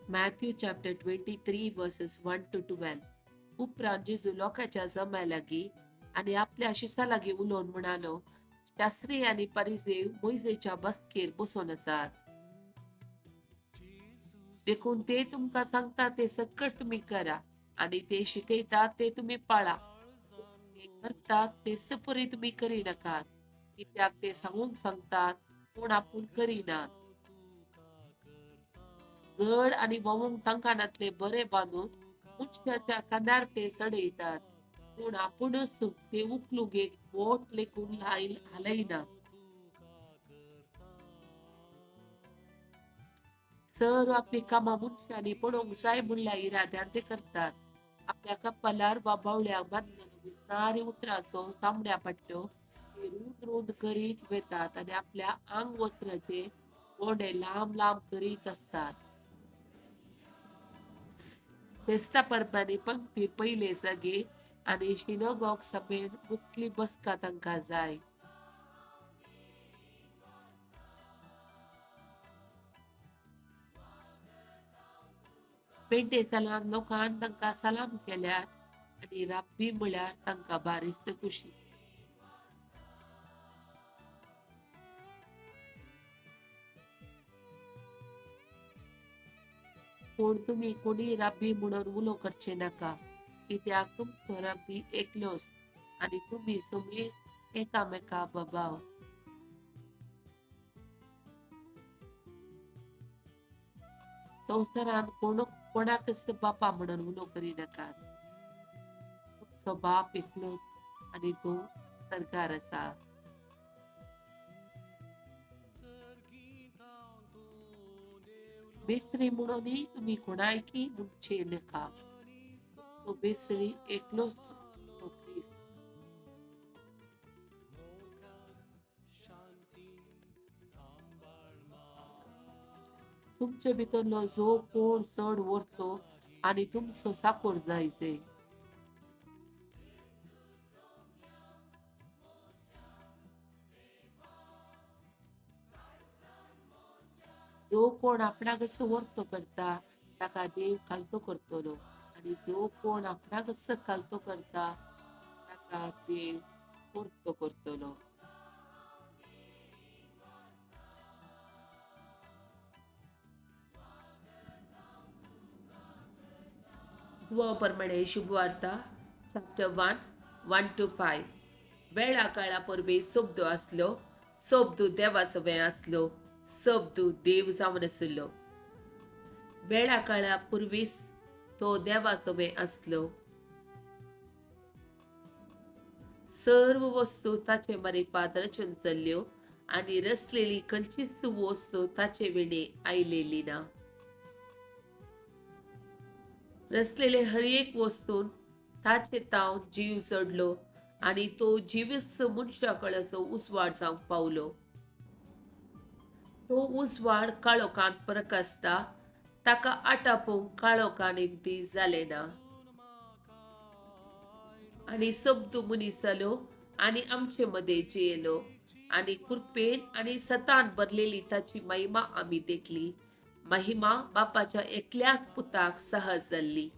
Matthew chapter 23 verses 1 to 12. उपरांत जेजू लोकांच्या जम्या लागीं आनी आपल्या शिसा लागीं उलोवन म्हणालो, शास्त्री आनी परिजेव मोयजेच्या बसकेर बसून आसात. देखून ते तुमकां सांगता ते सकट तुमी करा आनी ते शिकयतात ते तुमी पाळा. ते करतात ते सपरी तुमी करिनाकात, कित्याक ते सांगूंक सांगतात पूण आपूण करिनात. गड आनी भोंवूंक तांकां बरे बांदून मनशाच्या खांदार ते चडयतात, पूण आपुणूच ते उखलूंक एक बोट लेखून हालयना. सर्व आपली कामां मनशांनी पळोवंक जाय म्हणल्या इराद्यान ते करतात. आपल्या कपालार वा बावळ्याक बांदलेलो दिसणारी उतराचो चामड्या पट्ट्यो ते रूंद रूंद करीत वेतात आनी आपल्या आंग वस्त्राचे गोंडे लांब लांब करीत आसतात. फेस्ता परबांनी पंक्तीर पयले जागे आनी शिनोगॉग सभेन मुखली बसका तांकां जाय. पेंटेसालांत लोकान तांकां सलाम केल्यार आनी राब्बी म्हळ्यार तांकां बारीच खुशी. पूण तुमी कोणीय राब्बी म्हणून उलो करचे नाका, कित्याक तुमचो राब्बी एकलोच आनी तुमी समेस्त एकामेका बबाव. संवसारांत कोण कोणाकच बापा म्हणून उलो करिनाकात. तुमचो बाप एकलोच आनी तो सरकार आसा. बेसरी म्हणूनय तुमी कोणायकी म्हणचे नाका. तो बेसरी एकलोच, तो क्रिस्त. तुमचे भितरलो जो कोण चड व्हरतो आनी तुमचो साकोर जायचे. जो कोण आपणाकच व्हरतो करता ताका देव खालतो करतलो आनी जो कोण आपणाकच खालतो करता ताका देव व्हरतो करतलो. प्रमाणे शुभवार्ता चॅप्टर 1, 1 to 5. वेळा काळा परबे शब्द आसलो, शब्द देवा सवें आसलो, शब्द देव जावन आशिल्लो. वेळा काळा पुर्वीच तो देवा सवें आसलो. सर्व वस्तू ताचे मारिफात रचून चल्ल्यो आनी रचलेली खंयचीच वस्तू ताचे विणे आयलेली ना. रचलेले हर एक वस्तून ताचे तावन जीव चडलो आनी तो जिवीस मनशा कळाचो उजवाड जावंक पावलो. तो उजवाड काळोखांत प्रकाशता, ताका आटापूंक काळोखान एकदी जालें ना. आनी शब्द मनीस जालो आनी आमचे मदें जियेलो आनी कृपेन आनी सतान भरलेली ताची महिमा आमी देखली, महिमा बापाच्या एकल्याच पुताक सहज जाल्ली.